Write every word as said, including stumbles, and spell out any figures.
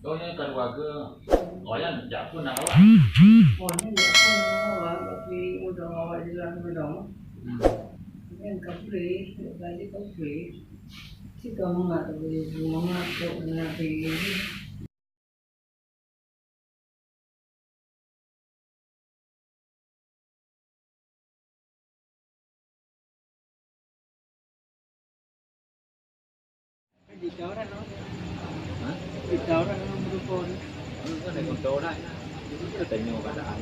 Oh, nyan keluarga. Oh, nyan jak pun nak awak. Oh, nyan jak pun nak awak, tapi udah awak jelas udah. Hmm. Nyan ka pulih, balik ka pulih. Cit ka mangat, mangat tu, nak pergi. Hah? Itu kan ada kontrol dah. Itu tanya keadaan.